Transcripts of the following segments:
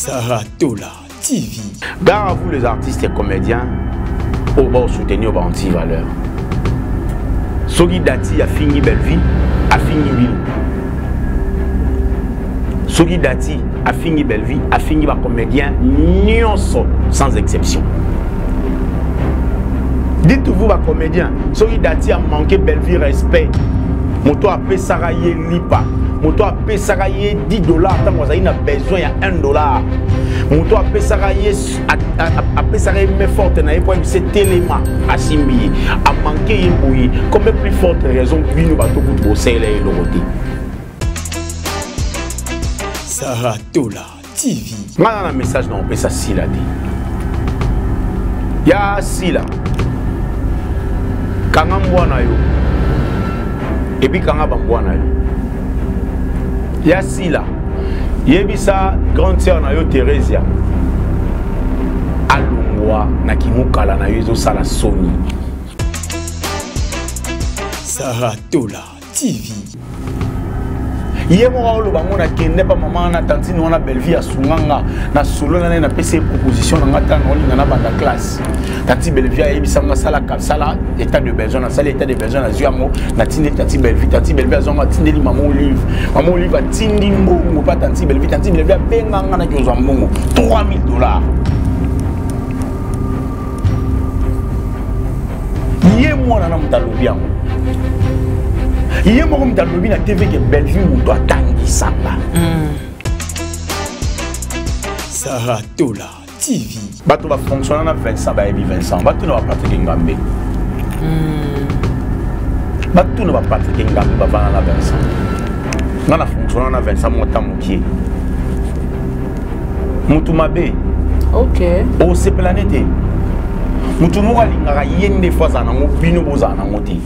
Sarah Tola TV. Gare à vous les artistes et comédiens oyo baosoutenir ba anti-valeur. Soki Dati afingi Bellevue, afingi bino. Soki Dati afingi Bellevue, afingi ba comédien nyonso sans exception. Dites-vous ba comédien, soki Dati a manqué Bellevue respect, moto apesaka ye lipa, moto apesaka ye 10 $ ntango azali na besoin ya 1 $, moto apesaka ye main forte na ye mpo ayebisa telema, asimbi ye, amanke ye boye, combien plus forte raison bino bato kutu bosalela ye eloko te? Sarah Tola TV. Nga na message na opesa Sila te. Ya Sila, kanga mbwa na yo et puis kanga bambwa na yo. Ya Sila, yebisa grande sœur na yo Theresia alongwa na kimokala na yo, ezosala soni. Sarah Tola TV. Ye moko oloba ngo, nakende pa mama wana, tantine wana Bellevue, asunganga na solo na naye, napesi ye proposition na nga ntango olinga na banda classe. Tati Bellevue ayebisanga sala sala état de besoin. Nasali état de besoin, nazwi yango, natindeli tati Bellevue. Tati Bellevue azwanga, atindeli mama Olive. Mama Olive atindi mbongo pa tati Bellevue. Tati Bellevue abenganga, naki ozwa mbongo 3000 $. Ye mwana na moto alobi yango, ye moko moto alobi na TV ke Bellevue moto atangisanga. Sarah Tola TV. Bato bafonctionna na Vincent bayebi Vincent. Batuna baPatrik Ngambe, batuna baPatrik Ngambe bavanda na Vincent. Nga na fonctionna na Vincent mota mokie, motu mabe. Osepela ne te, motu moko alingaka ye nde fo azala nango, bino bozala nango te.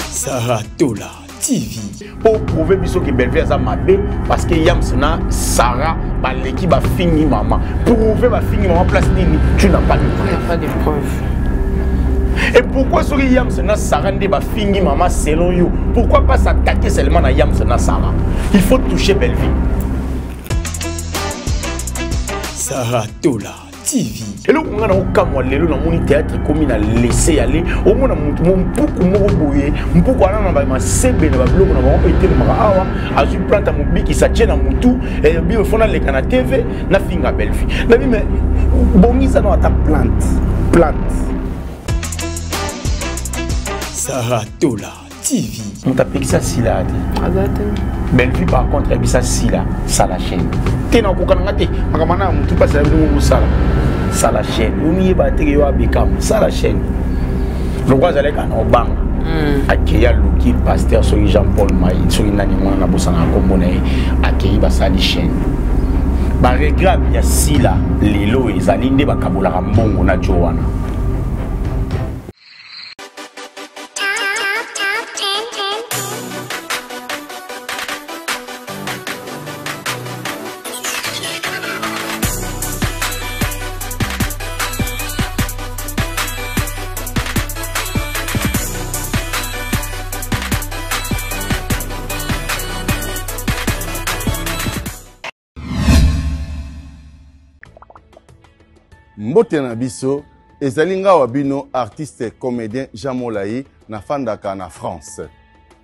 Sarah Tola TV. Mpo prouver biso ke Bellevue aza mabe parce que Yams na Sarah baleki bafingi mama, prouver bafingi mama place nini? Tu n'as pas de preuve. Pas de preuve. Et pourquoi soki Yams na Sarah nde bafingi mama selon yo, pourquoi pas s'attaquer seulement na Yams na Sarah? Il faut toucher Bellevue. Sarah Tola TV. Eloko nga na okamwa lelo, namoni théâtre ekomi na laisser aller. Omona motu mo mpuku moko boye, mpuku wana na masebe na babiloko na bango oyo etelemaka awa, azwi plante ya mobikisa, tie na motu ebi fo naleka na TV nafinga Bellevue. Nabi me bongisa na ata plante plante. Sarah Tola TV. Moto apekisa Sila te. Aza te. Bellevue par contre ayebisa Sila: sala chaîne te, nakoka nanga te, makambo na ya motu mpasi na bino mosala, sala chaîne. Omiyeba teke yo abekama, sala chaîne. Lokwa azalaki na obanga, akei aluki pasteur soki Jean Paul Mai soki nani mwana na bosana na nkombo na ye, akei basali chaîne. Baregret ya Sila lelo ezali nde bakabolaka mbongo na jo wana. Mbote na biso, ezali nga wa bino artiste comédien Jean Molai, nafandaka na France.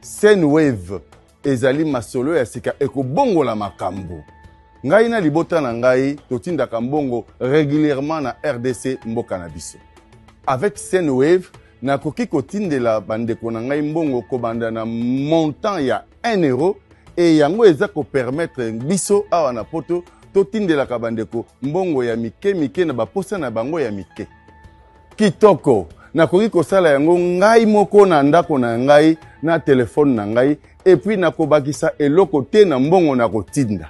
Sendwave ezali masolo ya sika ekobongola makambo. Ngai na libota na ngai totindaka mbongo régulièrement na RDC, mboka na biso. Avec Sendwave, nakoki kotindela bandeko na ngai mbongo kobanda na montant ya 1 euro e yango eza kopermettre biso awa na Poto totindelaka bandeko mbongo ya mike mike na baposa na bango ya mike. Kitoko, nakoki kosala yango ngai moko na ndako na ngai na telefone na ngai et puis nakobakisa eloko te na mbongo na kotinda.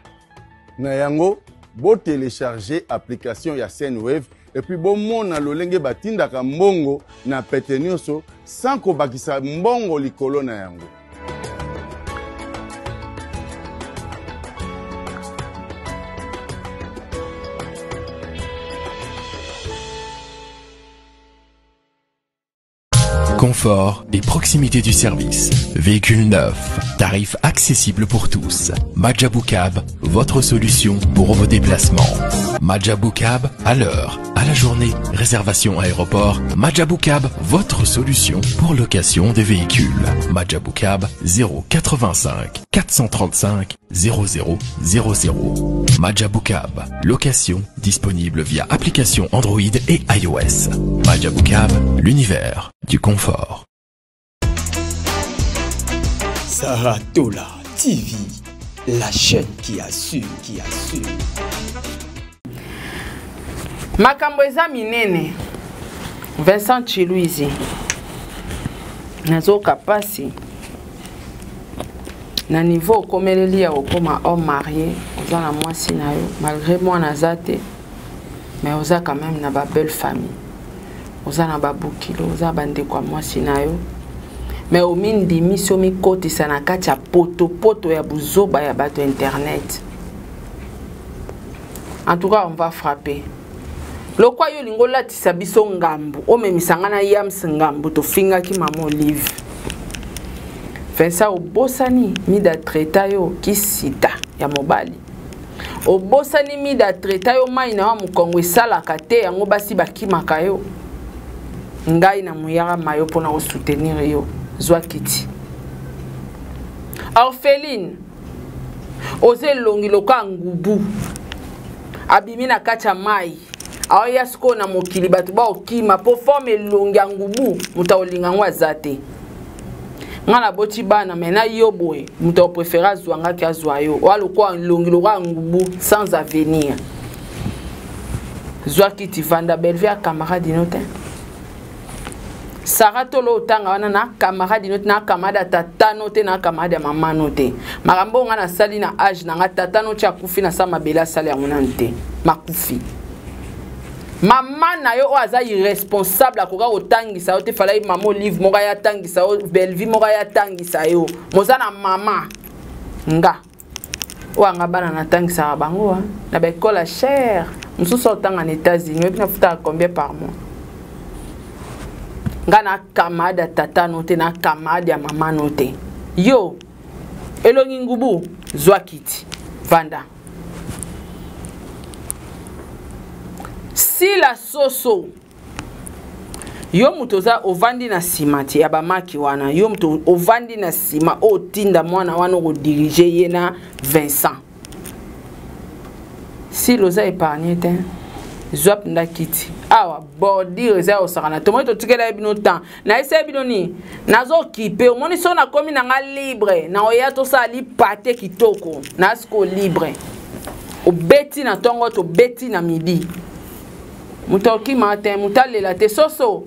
Na yango, botélécharge application ya Sendwave et puis bomona lolenge batindaka mbongo na pete nyonso sans kobakisa mbongo likolo na yango. Confort et proximité du service. Véhicule neuf. Tarif accessible. accessible pour tous. Majabou Cab, votre solution pour vos déplacements. Majabou Cab, à l'heure, à la journée, réservation aéroport. Majabou Cab, votre solution pour location des véhicules. Majabou Cab, 085 435 00 00. Majabou Cab, location disponible via application Android et iOS. Majabou Cab, l'univers du confort. Saratola TV, la chaîne qui assure, qui assure. Makambo eza minene. Vincent Chiluizi. Nazoka pasi. Na niveau okomeleli ya kokoma homme marié, oza na mwasi na yo, malgré mwana aza te, mais oza quand même na ba belle famille. Oza na babokilo, oza bandeko ya mwasi na yo. Mais omindimisi omikotisa na kati ya potopoto ya buzoba ya bato internet. En tout cas, on va frapper. Lokwa yo olingi olatisa biso ngambu, omemisa nga na yams ngambu, tofingaki mama Olive. Vincent obosani mida traita yo kisita ya mobali. Obosani mida traita yo mai na wa mokongo esalaka te, yango basi bakimaka yo. Ngai na muyaka mayo mpona kosoutenir yo. Zwa kiti. Orpheline, oza elongi lokola ngubu. Abimi na kati ya mai. Aoya sikoyo na mokili bato baokima po forme elongi ya ngubu moto akolinga yango aza te. Nga naboti bana me na yo boye moto akoprefere azwa nga ke azwa yo. Oya lokola elongi lokola ngubu sans avenir. Zwa kiti vanda Bellevue ya camarade ino te. Sarah tolo otanga wana na camarade ino te, na camarade ya tata no te, na camarade ya mama no te. Makambo nga nasali na age na nga tata no ti akufi na sa mabele asali yango nanu te. Makufi. Mama na yo oyo aza irresponsable akoka kotangisa yo te, falaki mama Olive moko aya tangisa yo, Bellevue moko aya tangisa yo. Moza na mama nga. Oyo nga bana natangisaka bango, hein. Na ba école ya cher. Mosusu otanga na États-Unis, oyebi nafutaka combien par mois? Nga na camarade ya tata no te, na camarade ya mama no te. Yo, elongi ngubu, zwa kiti, vanda. Sila soso. Yo moto oza ovandi na sima ti ya bamaki wana, yo moto ovandi na sima oyo otinda mwana wana okodirige ye na Vincent. Sila oza épargné te. Zwa mpenza kiti. Awa bordure eza ya kosakana. Tomoni totikela ye bino temps. Nayebisa ye bino nini? Nazokipe, omoni so nakomi na nga libre, na oya tosala lipate kitoko. Na siko libre. Obeti na tongo, tobeti na midi. Moto okima te, moto alela te, soso.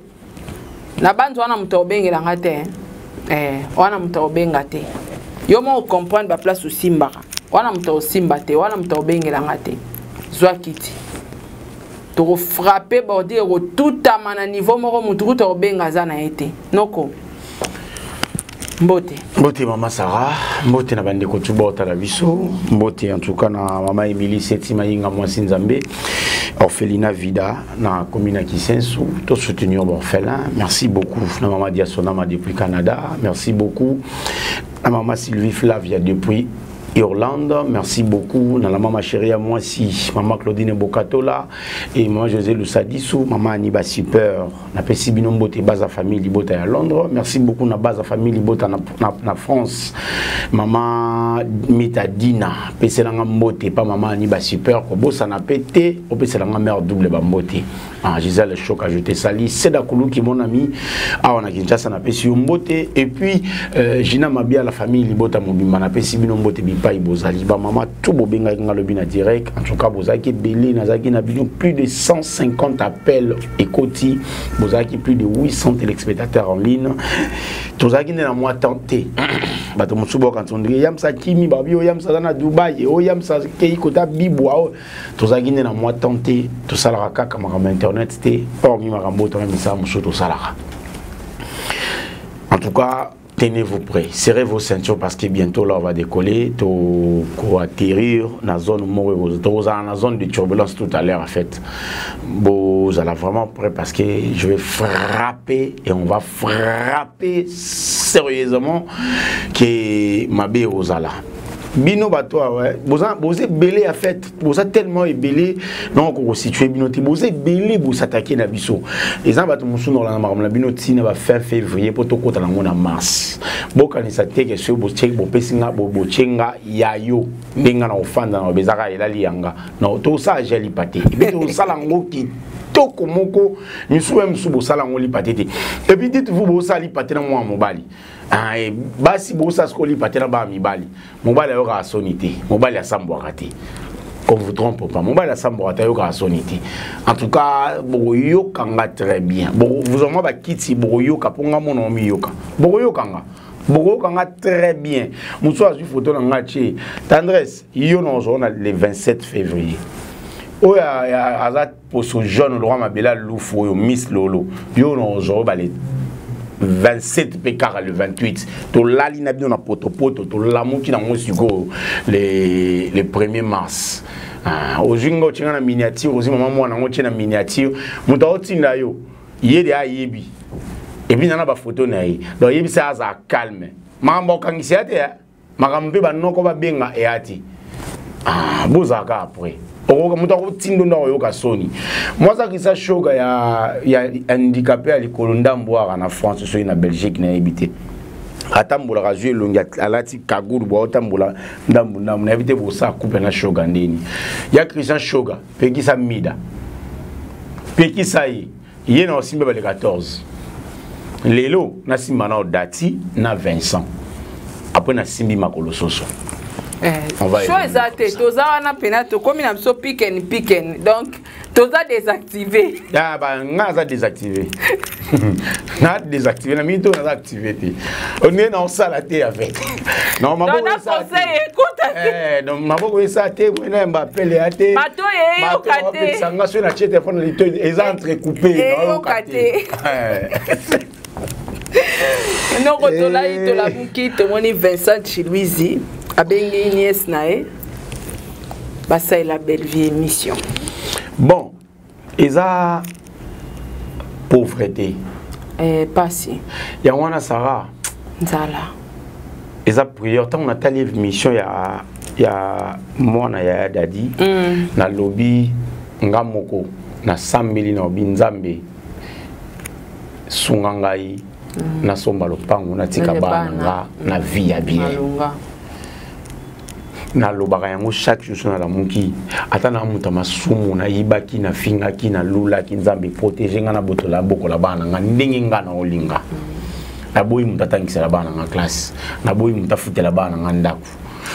Na banzo wana moto obengela nga te. Wana moto obenga te. Yo mo comprendre ba place osimbaka. Wana moto osimba te, wana moto obengela nga te. Zwa kiti. Toko frapper bordure kotutama na niveau moko moto kuta obenga aza na ye te. Noko. Mbote. Mbote mama Sarah, mbote na bandeko tu bota la biso, mbote en tout cas na mama Emilie Seti Mayinga mwasi Nzambe, Orphelina Vida na commune ya Kisensu, to soutenir l'orphelin. Merci beaucoup na mama Diasonama depuis Canada, merci beaucoup na mama Sylvie Flavia depuis Irlande, merci beaucoup na la mama chérie à moi si mama Claudine Bokatola et mama José Lusadisu, mama Aniba Super, na pesi bino mbote baza famille Libota ya Londres, merci beaucoup na baza famille Libota na France, mama Mita Dina, peselanga mbote pa mama Aniba Super, kobosa na pete, opeselanga mère double ba mbote. Ah, Gisèle Choka, je te salue. Seda Koulouki, mon ami. Ah, on a Kinshasa, na pesi yo mbote. Et puis, Gina Mabia, la famille Libota Mobimba, na pesi bino mbote bipai bozali. Ba mama, tout bobenga nga lobi na direct. En tout cas, bozaki belé, nazaki na bino plus de 150 appels ekoti. Bozaki plus de 800 téléspectateurs en ligne. Tozaki na moi tenté. Bato mosusu quand on dit yamsa kimi babi o yamsa na Dubaï, o yamsa kei kota bibwa o. Tozalaki nde na mwa temps te, tosalaka kaka makambo ya internet te, hormis makambo oyo tona misala mosusu tosalaka. En tout cas, Tenez-vous prêts, serrez vos ceintures parce que bientôt là on va décoller, to atterrir dans la zone dans la zone de turbulence tout à l'heure en fait. Bon, vous allez vraiment prêt parce que je vais frapper et on va frapper sérieusement que mabe ozala. Bino bato ouais boza boza ebele en fait boza tellement ebele donc okositue bino te boza ebele bosatake na biso eza bato mosusu na kolanda makambo na bino ntina ba fin février mpo tokota nango na mars bokanisa te ke soki botie bopesi nga botie nga ya yo nde nga na kofanda na bezaka elali yanga na tosala je lipa te epe tosala yango kitoko moko misusu ya mosusu bosala yango lipa te te epuis dites vous bosala lipa te na mwana mobali. Ah, eh, basi bosala sikoyo lipa te na bana mibali. Mobali ayokaka soni te, mobali asambwaka te. Qu'on vous trompe pas, mobali asambwaka te, ayokaka soni te. En tout cas, bokoyoka nga très bien. Vous en ba kiti bokoyoka po nga mona omiyoka. Bokoyoka nga. Bokoyoka nga très bien. Mosusu azwi photo na nga tie. Tendresse, yo na ozona le 27 février. Oyo aza poso jaune le roi mabela lufu oyo Miss Lolo. Yo na ozona ba le 27 pe kaka le 28 tolali na bino na potopoto tolamuki nango sikoyo le 1er mars. Ah, ozwi nga otie nga na miniature, ozwi mama mwana yango otie na miniature, moto aotinda yo ye de ayebi epuis nana bafoto na ye donc yebisa azala calme, makambo akokangisa ya te makambo mpe banoko babenga eya te. Ah, bozalaka après okoka moto akotindo ndo akoyoka soni. Mwasi akisa shoga ya handicapé ya likolo ndambo aka na France soki na Belgique nayebi te, atambolaka azwi elongi alati kagulu bwa otambola ndambu ndambu nayebi te bosala couple na shoga ndeni ya Christian Shoga pekisa mida pekisa ye ye na osimba bale 14 lelo nasimba na Odati na Vincent après nasimbi makolo soso. Show eza te, toza wana mpena tokomi na biso piken piken, donc toza désactivé. Ah, ba nga aza désactivé na désactivé na mingi to naza activé te, ondenge na osala te avec non maboko esa te, donc maboko esa te, boye na yamba appel ya te, bato eyoka te, sanga soki na tie telefone na lito eza entrecoupé nayoka te. Noko tolai tolamuki tomoni Vincent Chiluizi abengi nièce na ye basalela belle vie émission. Bon, eza pauvreté. Pasi. Yango wana Sarah. Nzala. Eza prière ntango natali émission ya mwana ya Dadi, nalobi nga moko nasambeli na obi Nzambe sunga ngai nasomba lopango natika bana nga na vie ya bien. Nalobaka yango chaque jour so nalamuki ata na moto ya masumu nayibaki nafingaki nalulaki Nzambe protege nga na botola bokola bana nga ndenge nga na olinga. Naboyi moto atangisela bana nga classe, naboyi moto afutela bana nga ndako.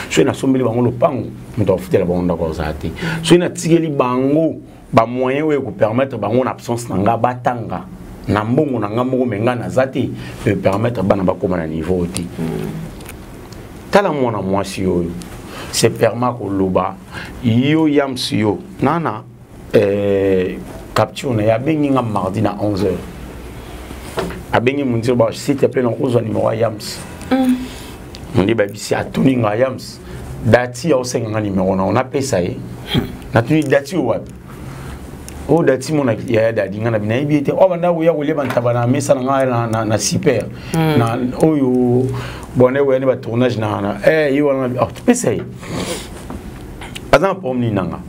Soki nasombeli bango lopango moto afutela bango ndako azala te. Soki natikeli bango ba moyen oyo ekopermettre bango na absence na nga batanga na mbongo na nga moko me nga naza te permettre bana bakóma na niveau te. Tala mwana mwasi oyo se permet koloba yo yams yo nana capture na ye abengi nga mardi na 11h abengi mondire ba s'il te plaît nakozwa numéro ya yams. Mondi bayebisi atuni nga yams dati aosenga nga numéro na napesa ye natuni dati oyo wapi oyo dati mona yaya dadi nga na bi nayebi ye te oyo banda koya kolia bantaba na mesa na ngai na super na oyo bonde koya ne batournage na ye wana topesa ye aza na problème nini nanga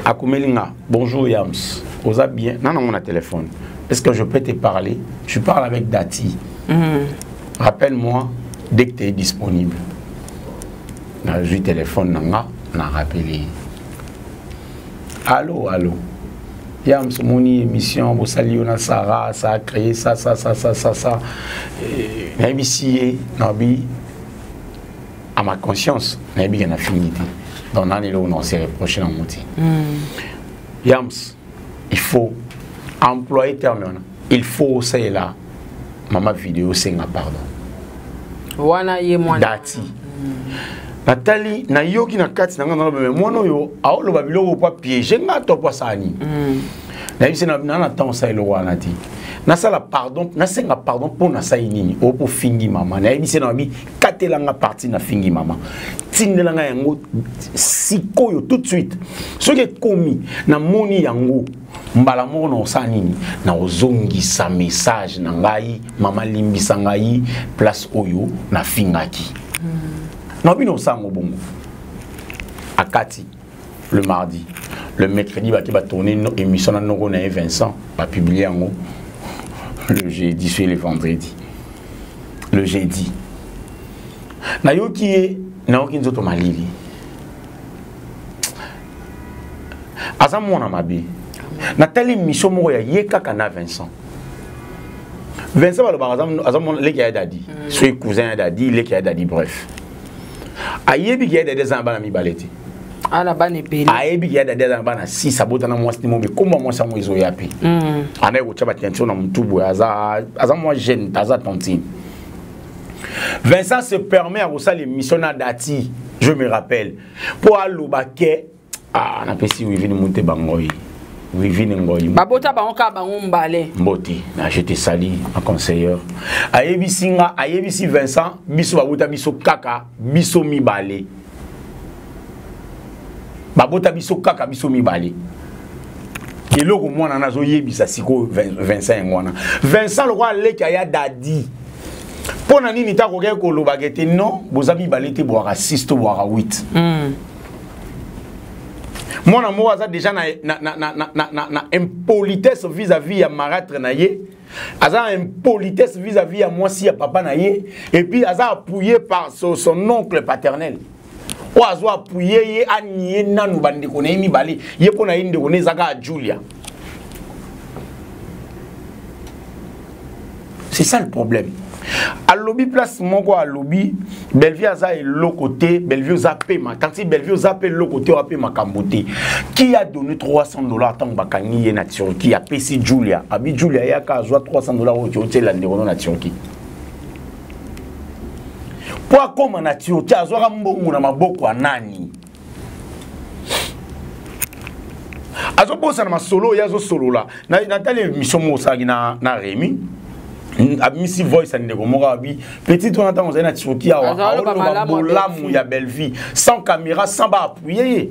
akomeli nga bonjour Yams oza bien nanango na téléphone, est-ce que je peux te parler, tu parles avec Dati. Rappelle-moi dès que tu es disponible. Nazwi téléphone na nga na rappelé allo allo Yams omoni émission bosali yo na Sarah, ça a créé ça ça ça ça ça ça. Nayebisi ye nabi à ma conscience nayebi ke na fini te donc nani eloko na ose reproche nango te. Yams il faut employer terme wana, il faut osalela mama vidéo osenga pardon wana ye mwana dati. Natali nayoki na kati na nga naloba me mwana oyo aoloba biloko po apiége nga to po asala nini. Nayebisi na na ntango osala eloko wana te. Nasala pardon, nasenga pardon mpo nasali nini? Oyo mpo fingi mama. Nayebisi na babi katela nga parti na fingi mama. Tindela nga yango sikoyo tout de suite. Soki ekomi namoni yango mbala moko na osala nini? Na ozongisa message na ngai, mama limbisa ngai place oyo nafingaki. Na bino osala yango bongo. Akati le mardi, le mercredi bake ba tourner émission na noko na ye Vincent, ba publier yango le jeudi sur le vendredi. Le jeudi. Nayoki ye, nayoki nzoto malili. Aza mwana mabe. Natali émission moko ya ye kaka na Vincent. Vincent balobaka aza mwana leki ya Dadi. Soki cousin ya Dadi, leki ya Dadi, bref. Ayebi ke ya Dadi aza na bana mibale te. Ana bana ebele. Ayebi ke ya Dadi aza na bana 6, abota na mwasi mobe, kombo mwasi yango ezoya pe. Anaye kotia ba teinture na mutu boye, aza mwa jeune, aza tantine. Vincent se permet à kosala émission na Dati, je me rappelle. Po aloba ke, ah, napesi Wivine Muteba Ngoyi. Wivine Ngoyi. Babota bango ka bango mbale. Mbote, na je te salue, ma conseillère. Ayebisi nga, ayebisi Vincent, biso babota biso kaka, biso mibale. Babota biso kaka biso mibale. Eloko mwana nazo yebisa siko Vincent yango wana. Vincent lokwa leki ya Dadi. Pona nini ta koke koloba ke te non, boza mibale te boaka 6 to boaka 8. Mwana moko aza déjà na impolitesse vis-à-vis ya marâtre na ye. Aza na impolitesse vis-à-vis ya mwasi ya papa na ye. Et puis aza appuyé par son oncle paternel. Oyo azo appuyer ye, anie nanu bandeko na ye mibale. Ye mpo na ye ndeko na ye ezaka ya Julia. C'est ça le problème. Alobi place moko alobi Bellevue aza eloko te, Bellevue oza pema. Tanti Bellevue oza pe eloko te, oza pe makambo te. Qui a donné 300 $ tant bakangi ye na Turquie? Apesi Julia. Abi Julia yaka azwa 300 $ oyo otiela ndeko na Turquie. Po akoma na Turquie azwaka mbongo na maboko ya nani? Azobosana masolo oyo azosolola. Natali émission moko osalaki na Rémi. Abimisi voice ya ndeko moko abi petite wana ntango ozali na Turquie awa, Azali aoloba malamu ya bolamu Bellevue. ya Bellevue sans caméra, sans ba appuyer ye.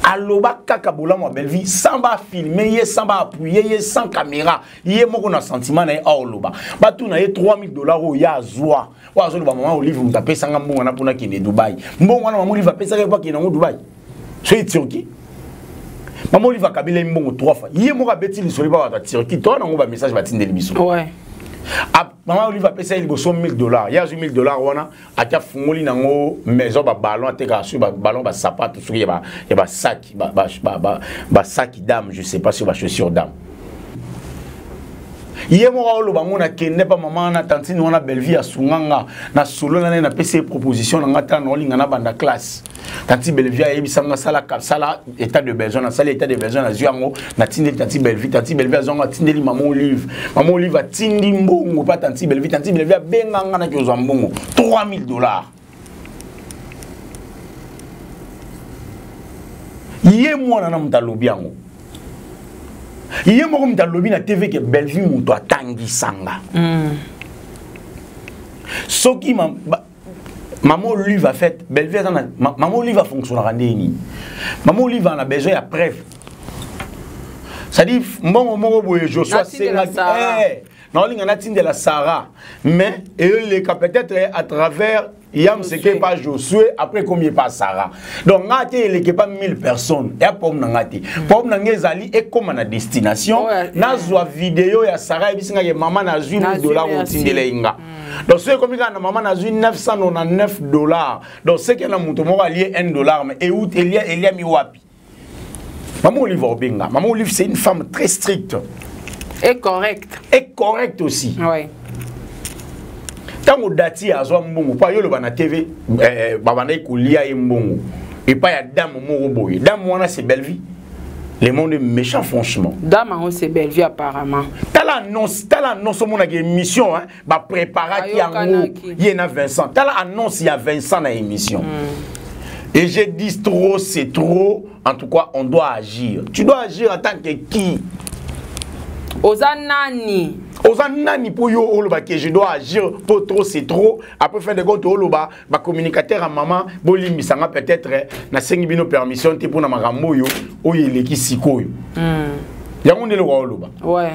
Aloba kaka bolamu ya Bellevue sans ba filmer ye, sans ba appuyer ye, sans caméra. Ye moko na sentiment na ye aoloba. Batuna ye 3000 $ oyo ya azwa. Oyo azoloba mama Olive moto apesanga mbongo wana mpona akende Dubai. Mbongo wana mama Olive apesaka ye mpo akende yango Dubai. Soki Turquie. Mama Olive akabela ye mbongo 3 fois. Ye moko abeti lisolo pa bato ya Turquie. To nango ba message batindeli biso. Mama Olive apesa ye liboso 1000 $. Ye azwi 1000 $ wana, atia fungoli nango maison ba ballon, ateka sur ba ballon ba sapato, soki ya ba, ya ba sac, ba, ba, ba, ba, ba sac d'âme, je sais pas sur ba chaussure d'âme. Ye moko aloba ngo na kende pa mama na tantine wana Bellevue asunganga na solo na na pesi proposition na ngata na olinga na banda classe. Tanti Bellevue ayebisa nga sala ka, sala état de besoin, na sala état de besoin na zwi yango, na tindeli tanti Bellevue, tanti Bellevue azonga tindeli mama Olive. Mama Olive atindi mbongo pa tanti Bellevue, tanti Bellevue abenga nga na kozwa mbongo 3000 $. Ye mwana na moto alobi yango. Ye moko moto alobi na TV ke Bellevue moto atangisanga. Soki ma, ba, Maman Olive a fait, Bellevue a ma, Maman Olive a fonctionné en nini. Maman Olive en a besoin de preuve. C'est-à-dire, mbongo moko boye, je sois Natindela senga, Sarah. eh, na olinga natindela Sarah. Mais, et le cas peut-être à travers Yam seke pas Josué, après combien pas Sarah. Donc, ngate eleke pas 1000 personnes. Ya pom na ngate. Pom na ngezali e comme na destination. Na zwa vidéo ya Sarah ebisi nga ke maman na zwi Na mille dollars zwi, merci. otindela inga. Donc, ce comme na maman na zwi 999 $. Donc, c'est que na muto moko allié 1 $, mais et où Elia, Elia mi wapi. Maman Olive Obenga. Maman Olive, c'est une femme très stricte. Et correcte. Et correcte aussi. Tango dati azwa mbongo pa yolo bana TV, babanda kolia ye mbongo. Et pas ya dame moko boye. Dame wana c'est Bellevue. Le monde est méchant franchement. Dame en c'est Bellevue apparemment. Tala annonce, tala annonce mon émission hein, ba préparer ki yango Ayokanaki. ye na Vincent. Tala annonce ya Vincent na émission. Et j'ai dit trop, c'est trop. En tout cas, on doit agir. Tu dois agir en tant que qui? Oza nani? Oza nani pour yo oloba que je dois agir pour trop c'est trop. Après fin de compte oloba ba communicateur à maman bolimbisa nga peut-être na sengi bino permission te pour na makambo yo oyo eleki sikoyo. Yango nde eloko oloba. Ouais.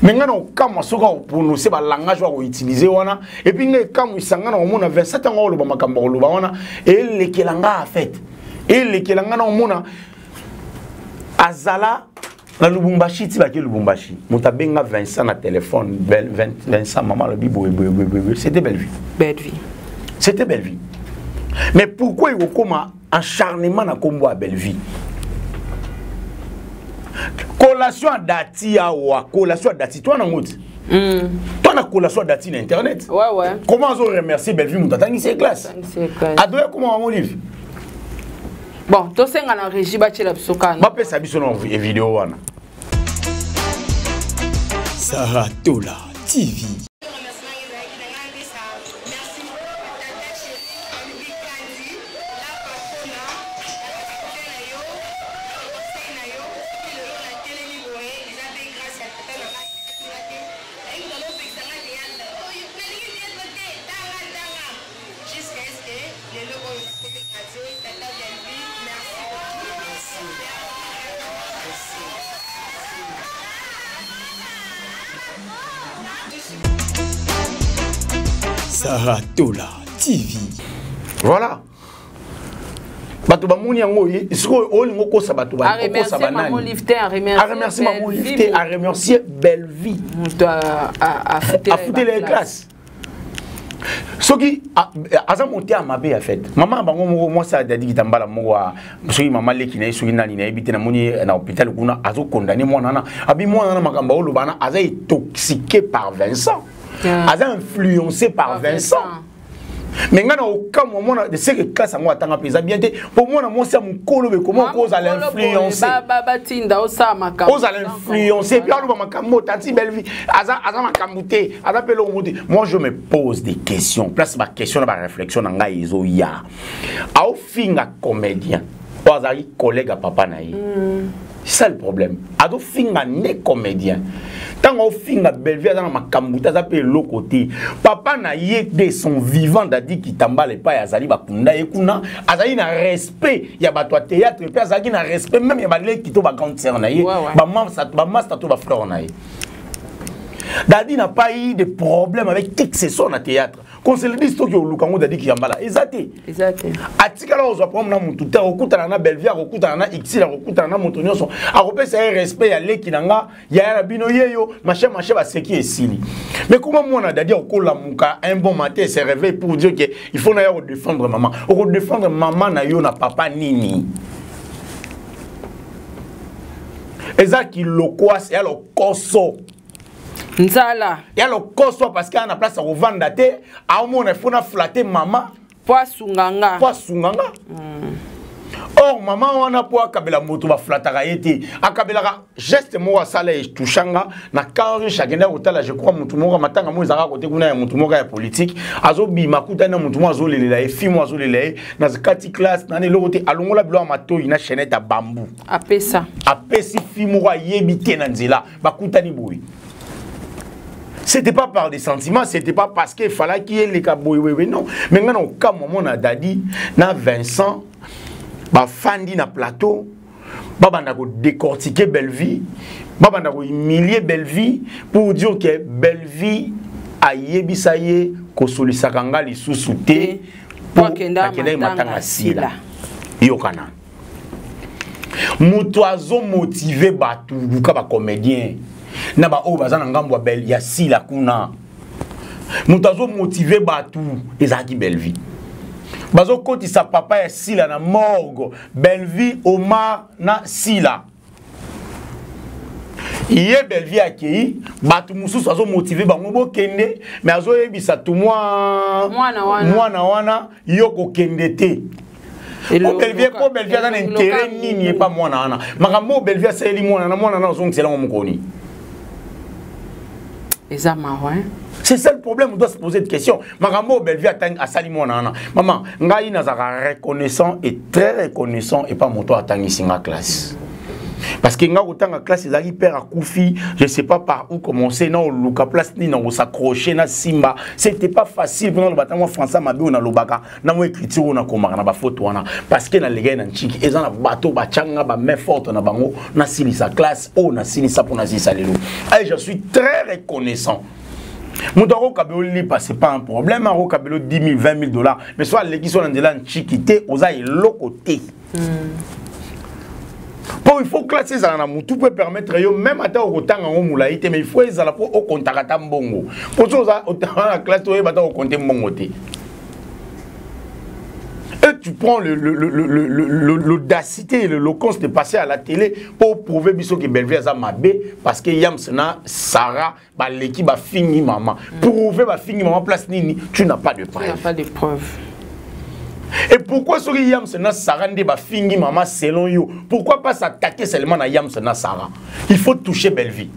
Mais nga na okamwa soki akoprononce balangage oyo akoutilize wana et puis nga ekamwisa nga na komona 27 yango oloba makambo akoloba wana elekela nga en fait elekela nga na komona azala na Lubumbashi ti bake Lubumbashi moto abenga Vincent na téléphone Vincent mama alobi boye boye boye boye c'était Bellevue. Bellevue. C'était Bellevue. Mais pourquoi ekokoma acharnement na kombo ya Bellevue? Collation ya dati awa, collation ya dati toi nango ti. Toi na collation ya dati na internet. Ouais ouais. Comment azo remercier Bellevue moto atangisi ye classe? Atangisi ye classe. Adoya comment wango livre? Bon, tosenga na régie batiela biso kana. Bapesa biso na vidéo wana. Sarah Tola TV. Sarah Tola TV. Voilà. Bato bamoni yango sikoyo olingi okosa bato okosa banani. A remercier Maman Olive te, a remercier Bellevue. Moto afutela ye classe. Soki aza motema mabe ya fete mama bango moko mwasi ya Dadi Kitambala moko soki mama leki na ye soki nani nayebi te namoni na hôpital kuna azokondane mwana wana abi mwana wana makambo aoloba wana aza intoxiqué par Vincent. Aza influencé par Vincent. Mais nga na okamwa mwana de ce que classe yango atanga mpe eza bien te mpo mwana mwasi ya mokolo be koma kozala influencé. Batinda osala makambo. Ozala influencé puis aloba makambo tanti Bellevue aza aza makambo te aza mpe eloko moko te. Moi je me pose des questions, place ba question na ba réflexion na ngai ezoya. Aofinga comédien oyo azalaki collègue ya papa na ye. C'est ça le problème. Azofinga ne comédien. Tango ofinga Bellevue aza na makambo te aza mpe eloko te. Papa na ye de son vivant Dadi Kitambala epai azali bakunda ye kuna azali na respect ya bato ya théâtre mpe azalaki na respect même ya baleki to ba grande sœur na ye, ba master to ba frère na ye. Dadi n'a pas eu de problème avec qui que ce soit na théâtre. Qu'on se le dise toki oluka ngo Dadi Kitambala eza te. Eza te. Atikala ozwa problème na mutu te, okutana na Bellevue, okutana na Ixil, okutana na moto nyonso. Akopesa ye respect ya leki na nga, ya ya bino yeyo, machin machin baseki esili. Mais comment mwana Dadi okolamuka un bon matin se réveille pour dire que il faut na ya défendre maman. Oko défendre maman na yo na papa nini? Eza ki loquace ya lokoso. Nzala. Ya lokoso parce que na place ya kovanda te, aomona il faut na flatter maman. Po asunga nga. Po asunga nga. Or maman wana po akabela moto ba flattaka ye te. Akabelaka geste moko asala etouchanga na quand riche akenda kotala je crois moto moko matanga mo ezalaka kote kuna ya moto moko ya politique azobima kutani na moto moko azolelela ye fille moko azolelela ye na kati classe na eloko te alongola biloko ya matoyi na chaînette ya bambou. Apesa. Apesi fille moko ayebi te na nzela bakutani boye. C'était pas par des sentiments, c'était pas parce qu'il fallait qu'il y ait les kaboy, oui, oui, non. Mais maintenant, au cas moment, on a Dadi, na Vincent, ba Fandi na plateau, ba banda ko décortiquer Bellevue, ba banda ko humilier Bellevue pour dire que Bellevue a yebisa ye ko solisaka nga lisusu te po po akenda akenda matanga matanga sila. sila. Yokana. Moto azo motiver bato luka ba comédien na ba oyo baza na ngambo ya Belle ya sila kuna. Moto azo motiver bato ezalaki Bellevue. Bazo kotisa papa ya sila na morgue, Bellevue, Omar na sila. Ye Bellevue akei, bato mosusu azo motiver bango bokende, mais azo yebisa tu mwa Mwana wana. mwana wana yo kokende te. Elongo Po Bellevue, ka- po Bellevue aza na elongo intérêt ka nini mungu. epa mwana wana. Makambo oyo Bellevue asaleli mwana na mwana na azongisela ngo mokoni. Eza mawa, hein? C'est ça le problème, on doit se poser des questions. Makambo Bellevue asali mwana wana. Maman, ngai nazaka reconnaissant et très reconnaissant et pas moto atangisi nga classe. Parce que nga kotanga classe ezalaki père akufi, je sais pas par où commencer, na oluka place nini na s'accrocher na simba. C'était pas facile pour loba tango français mabe na lobaka, na mo écriture na komaka na ba photo wana parce que na lega na nchiki eza na bateau ba changa ba main forte na bango na silisa classe o na silisa pour na silisa lelo. Et je suis très reconnaissant. Moto akokabela olipa, c'est pas un problème, akokabela 10 000, 20 000 dollars, mais soit aleki so na nzela nchiki te, oza eloko te. Po il faut classe ezala na mutu po permettre yo même ata okotanga yango molai te, mais il faut ezala po okontaka ata mbongo. Po so oza otanga na classe, oyeba ata okonte mbongo te. Et tu prends l'audacité et l'éloquence de passer à la télé pour prouver biso que Bellevue aza mabe parce que Yams na Sarah ba leki ba fingi maman. Prouver ba fingi maman place nini, tu n'as pas de preuve. Tu n'as pas de preuve. Et pourquoi ce que Yams na Sarah nde ba fingi maman selon yo? Pourquoi pas s'attaquer seulement na Yams na Sarah? Il faut toucher Bellevue.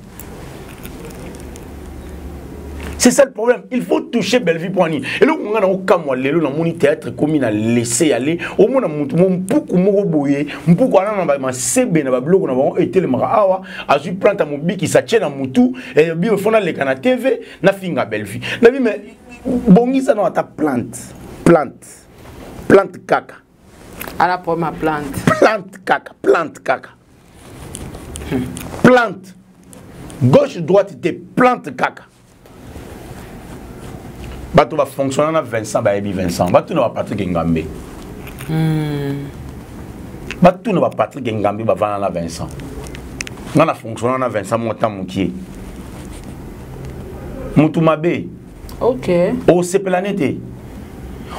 C'est ça le problème. Il faut toucher Bellevue pour ani. Et là, on a un cas, moi, lelo, dans mon théâtre, comme il a laissé aller. Au moins, dans mon mpuku moko boye, mpuku ana na ba ma sebe na ba biloko na bango, et tele maka awa, azui plante ya mobi qui s'atient na mutu, et bi, au fond, na leka na TV, na finga Bellevue. Na bi, mais, bongisa na ata plante. Plante. Plante kaka. À la première plante. Plante kaka. Plante kaka. Plante. Gauche, droite, te plante kaka. Bato ba fonctionner na Vincent, ba yebi Vincent. Bato na ba Patrick Ngambe. Bato na ba Patrick Ngambe ba vana na Vincent. Nga na fonctionner na Vincent mota mokie. Mutu mabe. OK. O sepela nete.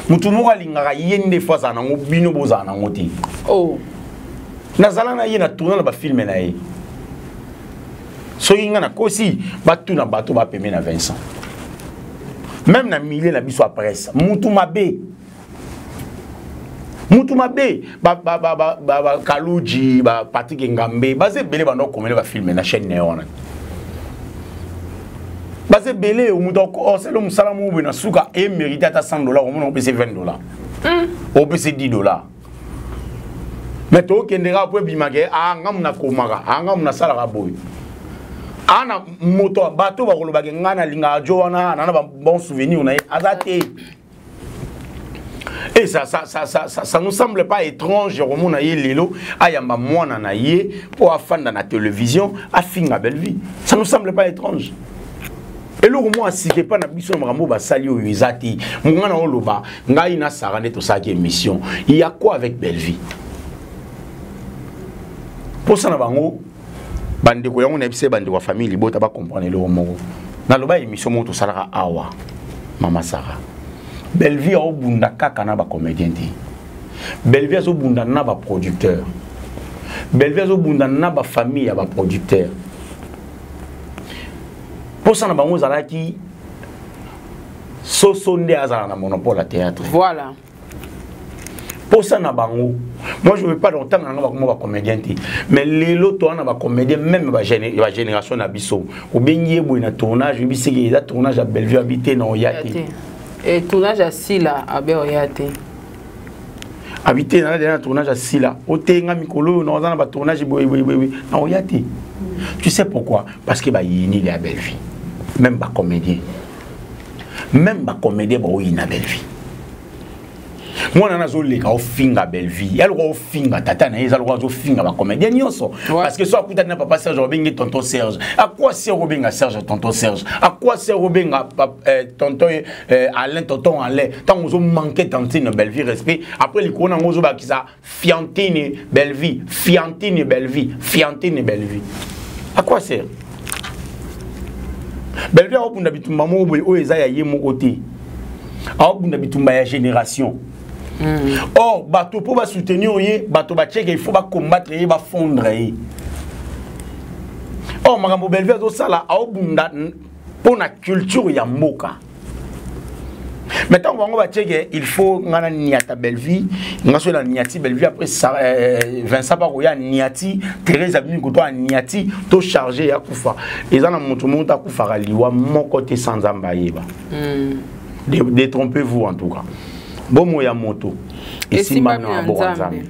Mutu moko alingaka ye nde fois azala nango bino bozala nango te. Oh. Nazala na ye na tourner na ba film na ye. Soki nga na kosi, batuna bato ba peme na Vincent. Même na milieu na biso ya presse, mutu mabe. Mutu mabe, ba, ba, ba, ba, ba, ba Kaluji, ba Patrick Ngambe, baze belé bando komele ba film na chaîne na wana. Baze belé mutu oh, c'est le musala mo na suka et mérité ata 100 $, au moins on pèse 20 $. On pèse 10 $. Mais to kendera po bimake, ah ngam na komaka, ah ngam na sala boy. Ana moto bato ba kolobake nga na linga jo wana na na ba bon souvenir na ye azate. Et ça nous semble pas étrange, Romona ye lelo ayamba mwana na ye po afanda na télévision afinga Bellevue. Ça nous semble pas étrange. Et le moi si pas na biso na makambo basali oyo ezati. Mwana oloba ngai na Sarah nde tosaki émission. Il y a quoi avec Bellevue? Pour ça na bango bandeko yango na biso bandeko ya famille libota ba comprendre eloko moko. Naloba émission moko tosalaka awa mama Sarah. Bellevue aobunda kaka na ba comédien te. Bellevue azobunda na ba producteur. Bellevue azobunda na ba famille ya ba producteur. Posa na bango ezalaki soso nde azala na monopole ya théâtre. Voilà. Posa na bango. Moi je veux pas longtemps na ba ba comédien te. Mais lelo to na ba comédien même ba génération na biso. Obengi ye boye na tournage, oyebi seke eza tournage ya Bellevue habité na oya te. Et tournage ya Sila abe oya te. Habité na na tournage ya Sila. Otenga mikolo na oza na ba tournage boye boye boye na oya te. Tu sais pourquoi? Parce que ba yini ya Bellevue. Même ba comédien. Même ba comédien ba oyina Bellevue. Mwana nazoleka ofinga Bellevue. Ya lokola ofinga tata na ye, eza lokola azofinga ba comédien nyonso. Parce que so akutani na papa Serge, obengi tonton Serge. À quoi sert obenga Serge tonton Serge? À quoi sert obenga tonton Alain tonton Alain? Tant ozo manquer tantine Bellevue respect. Après likolo nango ozobakisa Fiantine Bellevue, Fiantine Bellevue, Fiantine Bellevue. À quoi sert? Bellevue aobunda bitumba moko boye oyo eza ya ye moko te. Aobunda bitumba ya génération. Or, bato po ba soutenir ye, bato ba check, il faut ba combattre ye, ba fondre ye. Or, makambo Bellevue azosala aobunda mpo na culture ya mboka. Mais ntango bango batieke, il faut nga na niata Bellevie, nga soki na niati Bellevie, après Vincent bakoya niati Thérèse, abimi koto aniati, to charge ya kufa. Eza na moto moko akufaka liwa moko te sans Nzambe ayeba. Détrompez-vous en tout cas, bomoi ya moto esimbami na maboko ya Nzambe.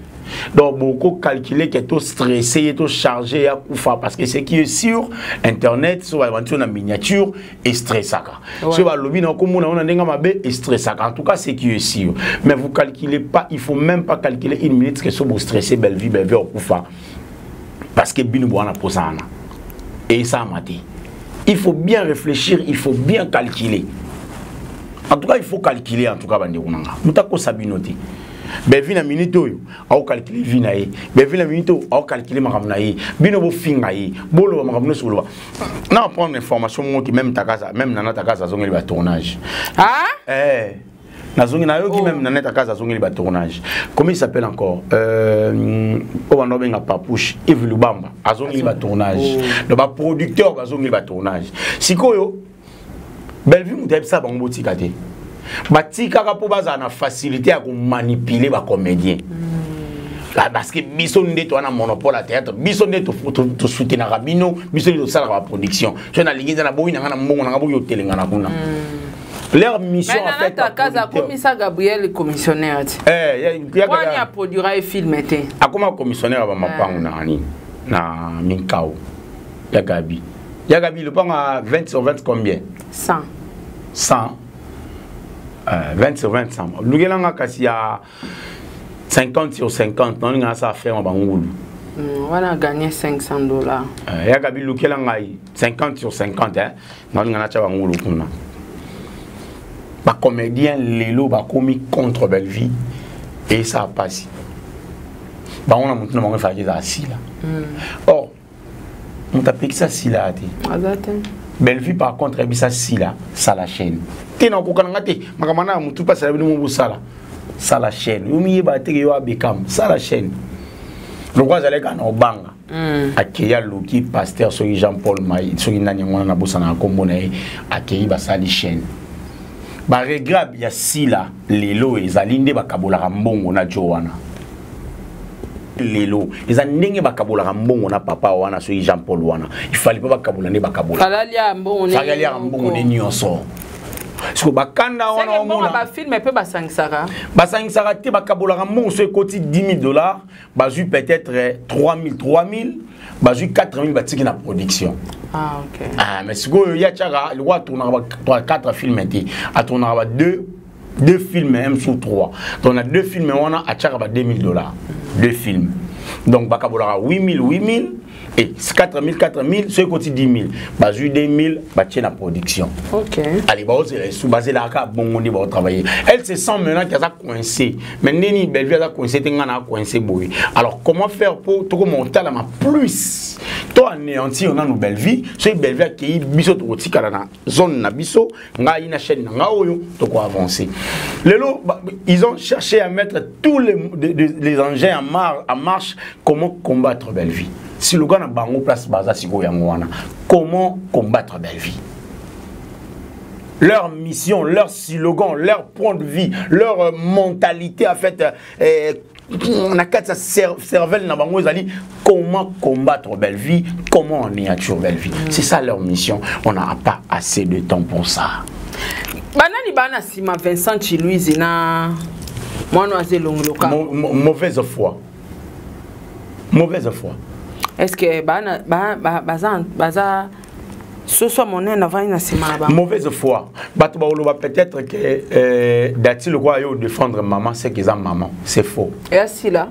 Donc beaucoup calculer que to stressé, to chargé ya kufa, parce que ce qui est sur internet, so ba na miniature estressaka, so balobi na komona ona ndenge mabe estressaka. En tout cas, ce qui est sûr, mais vous calculez pas, il faut même pas calculer une minute que so bo stressé Bellevue, Bellevue okufa parce que bino bwana posana et ça mati. Il faut bien réfléchir, il faut bien calculer. En tout cas, il faut calculer. En tout cas, bandeko nanga, moto akosa bino te. Bellevue na minute oyo aocalcule vie na ye, Bellevue na minute oyo aocalcule makambo na ye. Bino bofinga ye, boloba makambo nyonso, boloba na prendre information moko ki même Takaza, même Nana Takaza azongeli batournage. Ah? Eh, nazongi, nayoki. Même Nana Takaza azongeli batournage. Comment il s'appelle encore, oyo banda obenga Papouche, Yves Lubamba azongeli batournage. Donc baproducteur bazongeli batournage. Sikoyo Bellevue, moto ayebisa bango botika te, batikaka mpo bazala na facilité ya komanipuler bacomédien, parce que biso nde toza na monopole ya théâtre, biso nde tosoutenaka bino, biso nde tosalaka baproduction. So nalingi nza naboyi na nga na mbongo na nga, boyi otelengana kuna. Leur mission en fait, Takaza akomisa Gabriel commissionnaire ti. Wani aproduira ye film te. Akoma commissionnaire ya bamapangu na nini, na Minkao ya Gabi. Ya Gabi, lopango ya 20 sur 20, combien? 100. 100, 20 sur 20, 100. Lukelanga kasi ya 50 sur 50, naoninga nasala ferme bangulu. Wana gagné 500 $. Ya Gabi, lukela ngai 50 sur 50, hein. Naoninga natya bangulu kuna. Bacomédien lelo bakomi contre Bellevie esa pasi bango na motu na bango efalaki ezala Sila. Or moto apekisa Sila te. Aza te. Bellevue par contre ayebisa Sila: sala chaîne te, na okoka na nga te, makambo na ya motu mpasi na bino mo bosala, sala chaîne. Yo miyeba teke yo abekam, sala chaîne. Lokwa azalaki kaka na obanga, akei aluki pasteur, soki Jean Paul Mai, soki nani yango wana, nabosana na nkombo na ye. Akei, basali chaîne. Baregret ya Sila lelo ezali nde bakabolaka mbongo na jo wana. Lelo eza ndenge bakabolaka mbongo na papa wana, soki Jean Paul wana, ifali mpo bakabola nde bakabola. Falalia mbongo ne. Faliaka mbongo nde nyonso. Siko bakanda wana. Seke mbongo omona bafilme mpe basangisaka. Basangisaka te, bakabolaka mbongo. So ekoti 10 000 $, bazwi peut-être 3 000, 3 000, bazwi 4 000, batiki na production. Ah, ok. Ah, mais sikoyo ye atiaka lokwa atournaka ba 4 films te, atournaka ba 2 deux films, même sur 3. Donc na deux films wana atiaka ba 2000 $, deux films. Donc bakabolaka 8000, 8000 et 4000, 4000. So ekoti 10 000, bazwi 2000, batie na production. Allez, baozela esu, bazelaka bongo nde baotravailler. Elle se sent maintenant qu'aza coincé. Mais ndeni Bellevue aza coincé te, nga na coincé boye. Alors comment faire pour tokoma otalama plus, to anéantir nanu Bellevue? Soki Bellevue akei, biso tokotikala na zone na biso, ngai na chaîne na nga oyo, tokoavance. Lelo ils ont cherché à mettre tous les engins en marche, comment combattre Bellevue. Siluka na bango place baza sikoyo yango wana: comment combattre Bellevue. Leur mission, leur slogan, leur point de vue, leur mentalité, en fait, na kati ya cervelle na bango ezali comment combattre Bellevue, comment anéantir Bellevue. C'est ça leur mission. On n'a pas assez de temps pour ça. Banani bana nsima Vincent Chiluizi na mwana aza elongi loka? Mauvaise foi. Mauvaise foi. Est ce que bana baza soso monene avandi na nsima na bango? Mauvaise foi. Bato baoloba peut-être que dati lokola yo défendre maman, c'est que eza maman. C'est faux. Eya Sila.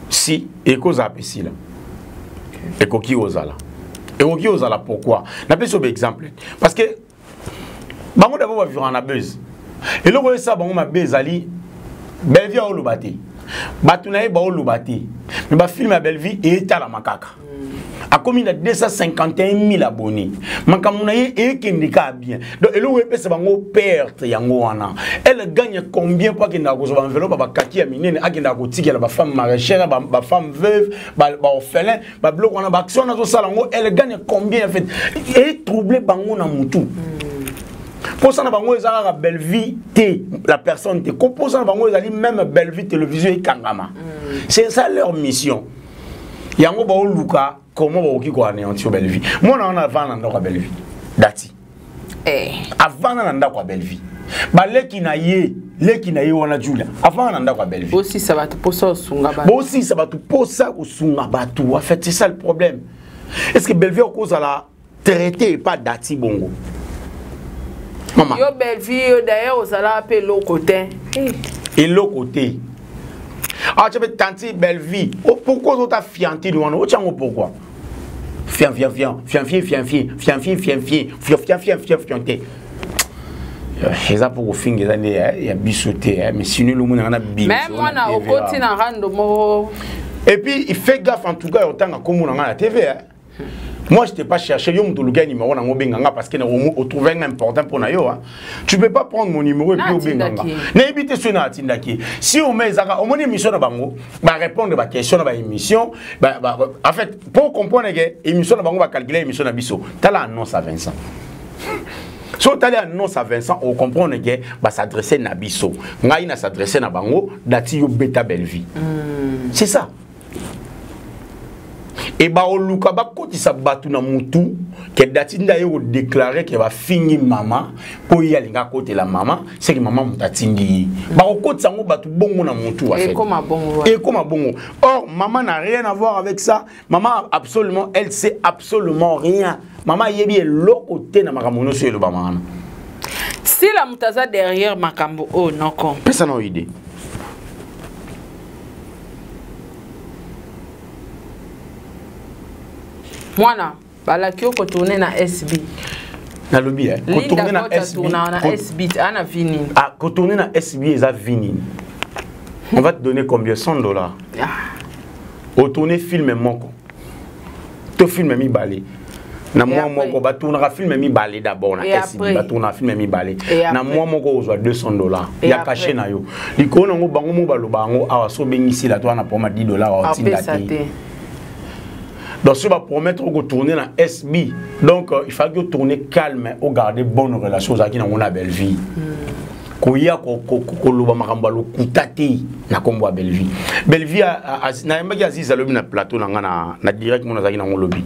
Si ekozala mpe Sila, ekoki kozala, ekoki kozala. Pourquoi napesi yo baexemple? Parce que bango d'abord bavivaka na buzz. Eloko oyo esala bango mabe ezali Bellevue aoloba te, bato na ye baoloba te, mais bafilme ya Bellevue etalama kaka. Akomi na 251 000 abonnés, makambo na ye ekende kaka bien. Donc eloko epesa bango perte yango wana. Elle gagne combien po akendaka kozwa baenveloppe ya bakaki ya minene, akendaka kotikela bafemme maraîchère, bafemme veuve, baorphelin, babiloko wana, baaction wana azosala yango, elle gagne combien? En fait, etrouble bango na mutu. Mposa na bango eza kaka Bellevue te, la personne te. Mposa na bango ezali même Bellevue télévision ekangama. C'est ça leur mission. Yango baoluka comment bakoki koanéantir Bellevue. Mwana wana avanda na ndako ya Bellevue. Dati. Eh. Avanda na ndako ya Bellevue. Baleki na ye, leki na ye wana Julia, avanda na ndako ya Bellevue. Bosisa bato posa kosunga bato. Bosisa bato posa kosunga bato. En fait, c'est ça le problème. Est-ce que Bellevue okozala traité pas Dati bongo? Maman. Yo Bellevue, yo d'ailleurs ozala pe eloko te. Eloko te. Ah, tu peux tanti Bellevue. Oh, pourquoi ozota fianti wana? Otiango pourquoi? Fian fian fian, fian fian fian fian, fian fian fian fian, fian fian fian fian fian te. Eza mpo kofinga eza nde ya biso te, mais sinon elongo na nga na bimi. Mais mwana okoti na rando moko. Et puis il fait gaffe en tout cas otanga kombo na nga na TV hein. Moi je t'ai pas cherché, yo mutu luka numéro na ngo benga nga parce que na o trouver un important pour na yo hein. Tu peux pas prendre mon numéro et puis obenga nga. Na ebite so na atindaki. Si on met ezaka, omoni émission na bango, ba répondre ba question na ba émission, ba, ba, en fait pour comprendre que émission na bango ba calculer émission na biso. Tala annonce à Vincent. So tali annonce à Vincent, on comprend que ba s'adresser na biso. Ngai na s'adresser na bango, dati yo beta Bellevue. C'est ça. Et ba oluka ba kotisa batu na mutu ke dati nda yo déclarer ke ba fingi mama po ye alinga kotela mama, c'est que mama mutu atindi. Ba okotisa ngo batu bongo na mutu en fait. Et comme bongo. Et comme bongo. Or maman n'a rien à voir avec ça. Maman absolument, elle sait absolument rien. Maman yebi eloko te na makambo nyonso eloba mama. Si la mutaza derrière makambo oh noko. Pesa na idée. Mwana balaki yo kotourne na SB. Nalobi eh, kotourne na SB. Na SB ana vini. Ah, kotourne na SB eza vini. On va te donner combien? $100. Ah. Au tourner film moko. To film mibale. Na mwa moko ba tournera film mibale d'abord na SB, ba tournera film mibale. Na mwa moko ozwa $200. Ya caché na yo. Likolo nango bango mo baloba yango awa so bengisi la toi na poma $10 otinda te. Donc si va promettre de tourner dans SB, donc il faut que tourner calme ou garder bonne relation aux qui n'ont la belle vie. Koya ko ko ko loba makambo lokuta te na kombo ya Bellevue. Bellevue na yambaki Aziz alobi na plateau na nga na direct mona zaki na ngo lobi.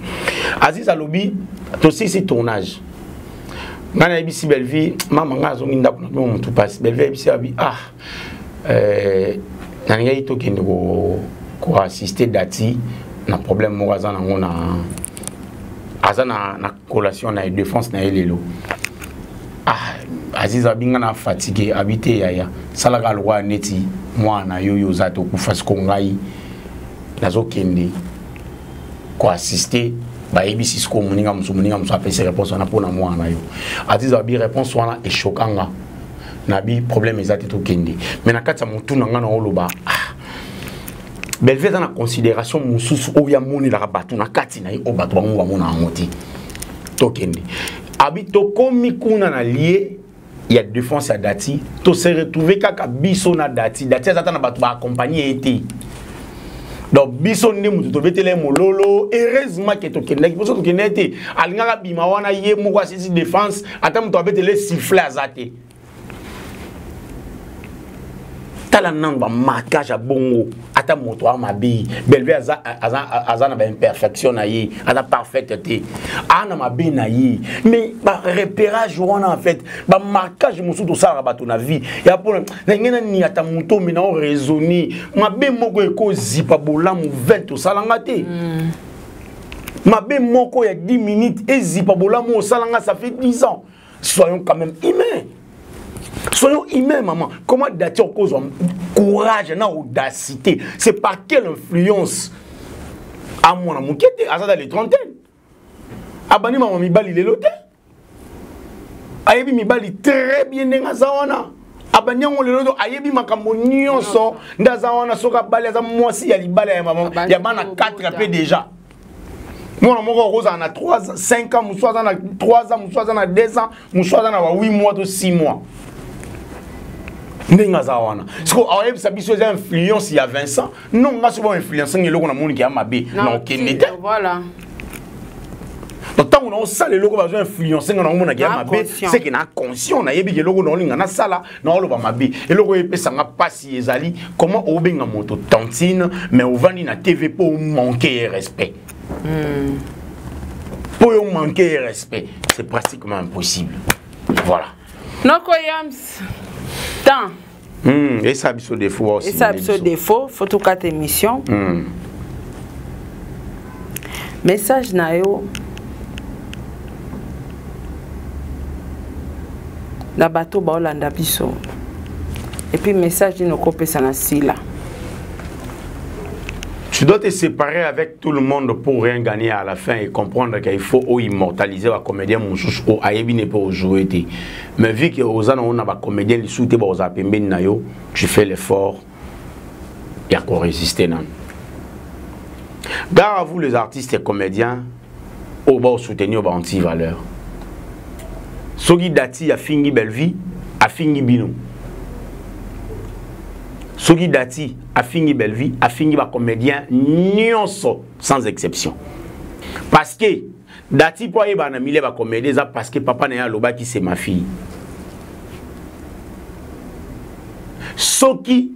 Aziz alobi to sisi tournage. Nga na yebisi Bellevue mama nga azongi ndako na bino mutu pasi. Bellevue yebisi abi ah na ngai tokende ko ko assister Dati na problème moko aza nango na aza na collation na défense na ye lelo. Ah, Aziz abinga na fatigué, habité yaya. Salaka loi neti mwana yo yo za to kufa siko ngai. Nazo kende ko assister ba yebisi siko moninga musu moninga musu apesi réponse wana pona mwana yo. Aziz abi réponse wana e choquanga. Na bi problème ezate to kende. Mais na kati ya mutu na nga na oloba ah Bellevue aza na considération mususu oyo ya monelaka bato na kati na ye oyo bato bango bamona yango te. Tokende. Abi tokomi kuna na lieu ya défense ya Dati, to se retrouver kaka biso na Dati. Dati aza na bato ba accompagner ye te. Donc biso nde mutu tobetela ye mololo, heureusement ke tokendaki, poso tokendaki te. Alingaka bima wana ye moko asisi défense, ata mutu abetele sifflet aza te. Tala nanu ba marquage ya bongo ata moto a mabe Bellevue aza aza aza na ba imperfection na ye aza parfaite te a na mabe na ye mais ba repérage wana en fait ba marquage mosusu tosalaka bato na vie ya mpona na ngai nani ata moto me na o raisonner mabe moko ekozipa bolamu 20 osalanga te. Mabe moko ya 10 minutes ezipa bolamu osalanga ça fait 10 ans. Soyons quand même humains. Soyons humains, maman. Comment Dati cause courage, na audacité? C'est par quelle influence? À moi, na mukete, à ça dans les trentaines. Abani maman mibali lelote. Ayebi mibali très bien ndenge aza wana. Abani yango lelo ayebi makambo nyonso nde aza wana soki abali aza mwasi ya libala ya mama ya bana 4 pe déjà. Mwana moko akozala na 3 5 ans, mosusu aza na 3 ans, mosusu aza na 2 ans, mosusu aza na ba 8 mois to 6 mois. Ndenge aza wana. Siko ayebisa biso eza influence ya Vincent. Non, nga soki ba influence ngi eloko na moniki ya mabe na okende te. Voilà. Donc ntango naosala eloko bazo influence nga naomonaki ya mabe, seke na conscient nayebi ke eloko naolinga nasala naoloba mabe. Eloko oyo epesa nga mpasi ezali comment obenga moto tantine mais ovandi na TV mpo omanke ye respect. Mpo yo manke ye respect, c'est pratiquement impossible. Voilà. Noko Yams, temps. Esa biso défaut. Esa biso défaut, faut tokata émission. Message na yo na bato baolanda biso, et puis message nini okopesa na Sila? Tu dois te séparer avec tout le monde pour rien gagner à la fin et comprendre qu'il faut immortaliser ba comédien mosusu o ayebi ne pe jouer te. Mais vu que oza na ona ba comédien lisusu te baoza pembeni na yo, tu fais l'effort ya ko résister nanu. Gare à vous les artistes et comédiens oyo bao soutenir ba anti-valeur. Soki Dati afingi Bellevue, afingi bino. Soki Dati afingi Bellevue, afingi ba comédien nyonso sans exception. Parce que Dati po ayeba na milieu ba comédien eza parce que papa na ye alobaki c'est ma fille. Soki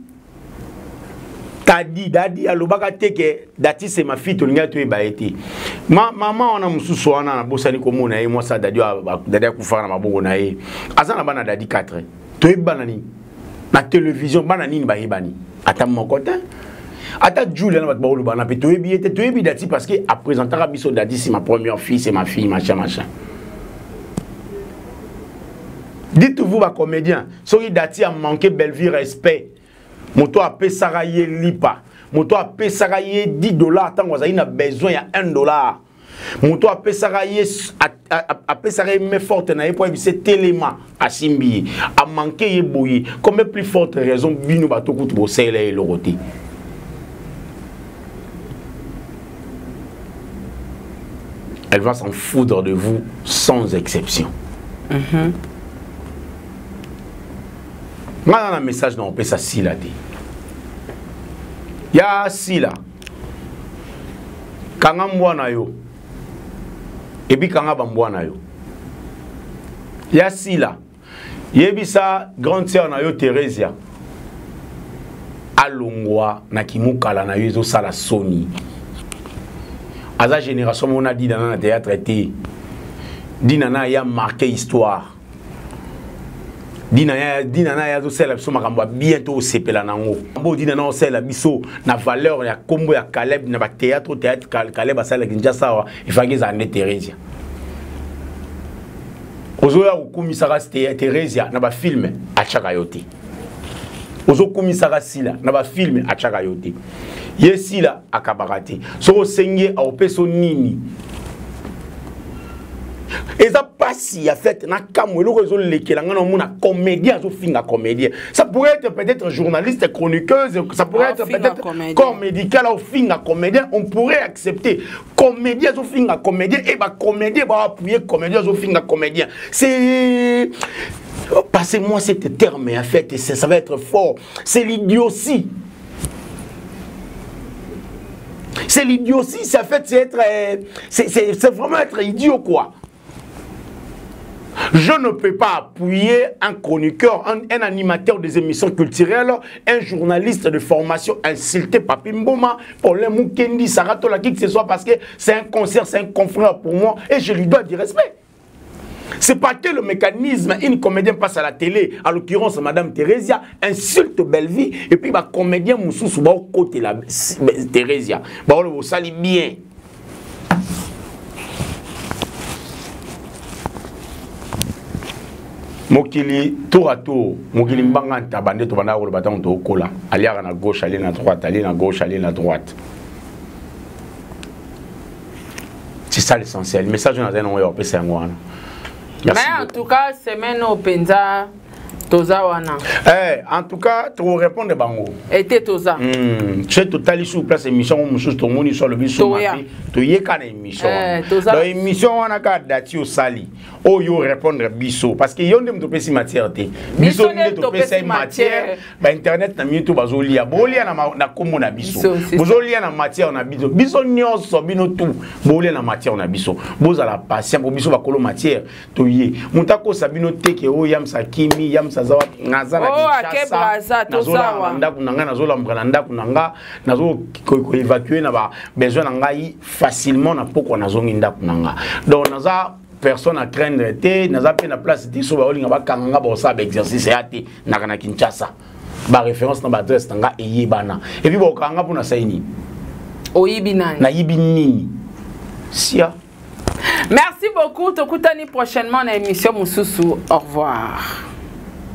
Tadi, Dadi alobaka te ke Dati c'est ma fille, tolingi toyeba ye te. Ma mama wana mosusu wana nabosani komona ye, mwasi ya Dadi, Dadi akufaka na maboko na ye. Aza na bana Dadi 4. Toyebi bana nini? Na télévision bana nini bayebani? Ata moko te. Ata Julia na bato baoloba na mpe toyebi ye te, toyebi Dati parce que apresentaka biso Dati c'est ma première fille, c'est ma fille, machin machin. Dites-vous ba comédien, soki Dati a manqué Bellevue respect, moto apesaka ye lipa, moto apesaka ye 10 $ ntango azali na besoin ya 1 $, moto apesaka ye main forte na ye mpo ayebisa telema asimbi ye, amanke ye boye, combien plus forte raison bino bato kutu bosalela ye eloko te. Elle va s'en foudre de vous sans exception. Nga na message na opesa Sila te. Ya Sila, kanga mbwa na yo epi kanga bambwa na yo. Ya Sila, yebisa grande sœur na yo Theresia alongwa na kimukala na yo, ezosala soni. Aza génération moko na Dinana na théâtre te. Dinana aya marqué histoire. Dina na ya azosalela biso makambo ya bien to osepela nango. Mbo Dina na osalela biso na valeur ya kombo ya Caleb na bathéâtre, théâtre Caleb asalelaki Kinshasa awa, efaki ezala nde Theresia. Ozoya kokumisaka Theresia na bafilme, atiaka yo te. Ozokumisaka Sila na bafilme, atiaka yo te. Ye Sila akabaka te. Soki osengi ye, aopesa nini? Eza pasi ya fête na kamwe eloko ezolekela nga na omona comédien azofinga comédien. Ça pourrait être peut-être journaliste, chroniqueuse, ça pourrait être peut-être corps médical aofinga comédien, on pourrait accepter. Comédien azofinga comédien et bacomédien baappuyer comédien azofinga comédien, c'est, passez-moi cette terme en fait, ça va être fort, c'est l'idiotie. C'est l'idiotie, ça fait, c'est être, c'est vraiment être idiot, quoi. Je ne peux pas appuyer un chroniqueur, un animateur des émissions culturelles, un journaliste de formation insulter Papi Mboma, Paulin Mukendi, Saratola, qui que ce soit, parce que c'est un concert, c'est un confrère pour moi et je lui dois du respect. C'est pas que le mécanisme, une comédienne passe à la télé, à l'occurrence Madame Thérésia, insulte Bellevue, et puis bah, comédien mosusu, bah, côté la Thérésia, bah, on le sali bien. Mokili tour à tour, mokili mbanga ntaba nde tobanda koloba ntango tokola, aliaka na gauche, alie na droite, alie na gauche, alie na droite. C'est ça l'essentiel. Message oyo nazali nango ya kopesa yango wana. Mais en tout cas, semaine oyo mpenza Toza wana. Eh, en tout cas, to répondre bango. Ete toza. Se totali sur place émission mosusu tomoni so alobi so mabe toyeka na émission. Eh, toza. Donc émission wana kaka dati osali oyo répondre biso parce que yo nde moto opesi matière te. Biso nde topesi matière ba internet na minute bazolia bolia na na kombo na biso. Bozolia na matière na biso. Biso nyonso bino tout bolia na matière na biso. Bozala patient po biso bakolo matière toye moto akosa bino te ke oyo yamsa akimi yamsa aza wapi naza na oh, kinshasa nazolala na ndako na ngai nazolamuka na ndako na nga nazokoevacue na babesoin na ngai facilement na pokwa nazongi ndako na nga donc naza personne à craindre te naza mpe na place te so baolinga bakanga nga bakosala baexercice ya te naka na kinshasa baréférence na baadresse na nga eyebana epuis bakokanga nga mpo nasali nini oyibi nani nayibi nini sia. Merci beaucoup. Tokutani prochainement na émission Mususu. Au revoir.